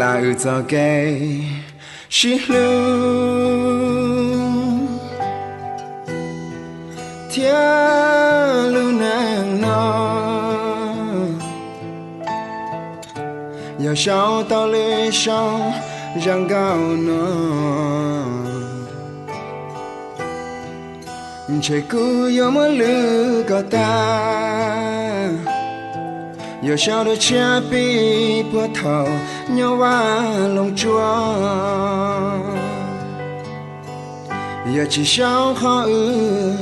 Lam wb txoj kev sib hlub thiab lub neej no, yog sau tau lwm saum zaj nkauj no, ntshe kuv yuav muab lwm kom tag. Yuav sau dua tshiab pib puag thaum nyob Vaj Loog Tsuas, yog tsis sau qhov wb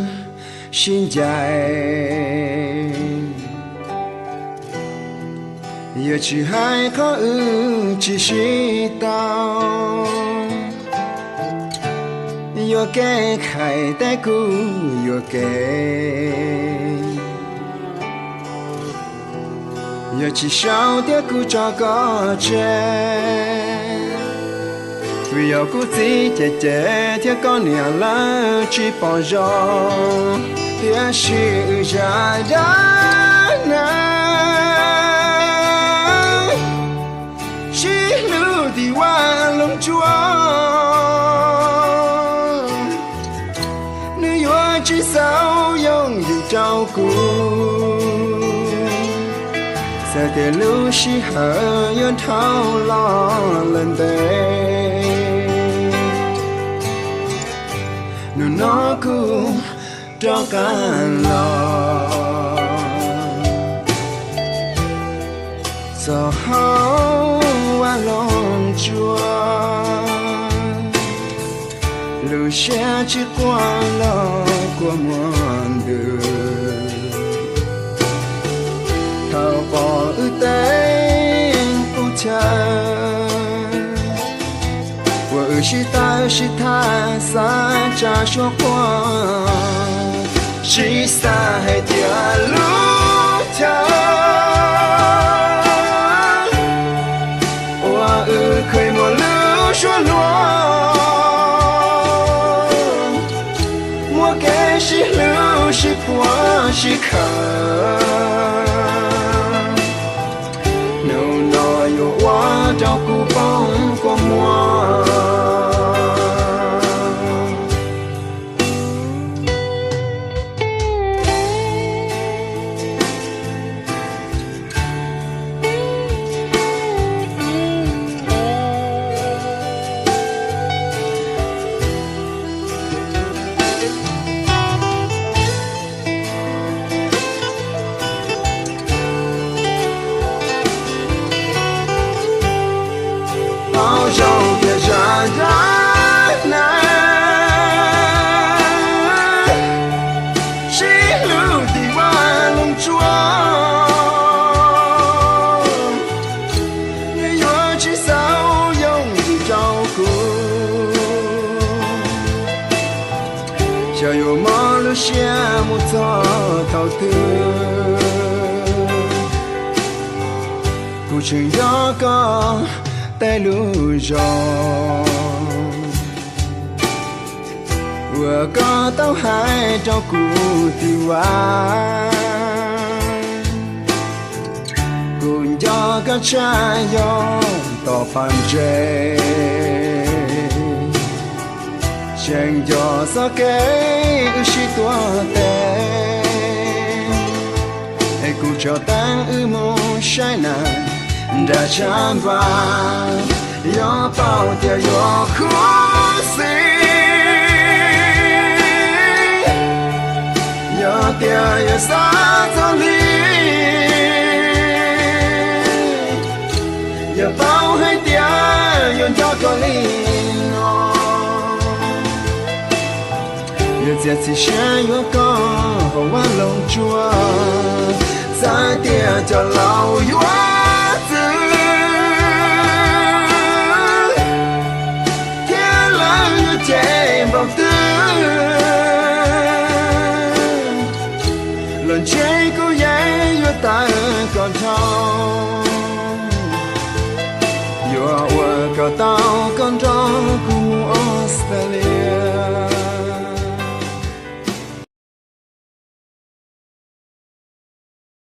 sib ncaim, yog tsis hais qhov wb tsis sib tau. Yuam kev, qhia teb kuv yuam kev, yog tsis sau thiab kuv tso koj tseg. Vim yog kuv txiv cem cem thiab koj niam lawv tsis pom zoo, tiam sis wb zaj dab neeg sib hlub tim Vaj Loog Tsuas, nws yuav tsis xaus yooj yim rau kuv. Txawm tias lub sij hawm yuav dhau los lawm ntev, hnub no kuv rov qab los txog hauv Vaj Loog Tsuas, lub siab tsis quaj los kua muag ntws. Thaum pom wb tej qub chaw uas wb sib tawm sib tham, xav tsa suab quaj, tsis xav hais tias lub chaw uas wb kheev muaj lub suab hluas, muaj kev sib hlub sib puag sib khawm, hnub no yuav ua rau kuv poob kua muag. Paub zoo tias zaj dab neeg sib hlub tim Vaj Loog Tsuas, nws yuav tsis xaus yooj yim rau kuv. Xyov yuav mob lub siab mus txog thaum twg, kuv tseem nco koj tej lus zoo uas koj tau hais rau kuv tim Vaj. Kuv nco koj tshaj yog tom paj ntseg, tseem nco txoj kev wb sib tuav tes, es kuv tso teeb wb mus saib neeg nram tshav npag, yog paub tias yuav khuv xim, yog tias yuav xav txog li, yog paub hais tias yuav nco koj li no. Yuav txiav txim siab yuav koj hauv Vaj Loog Tsuas, txawm tias cov laus yuav txwv thiab lawv yuav cem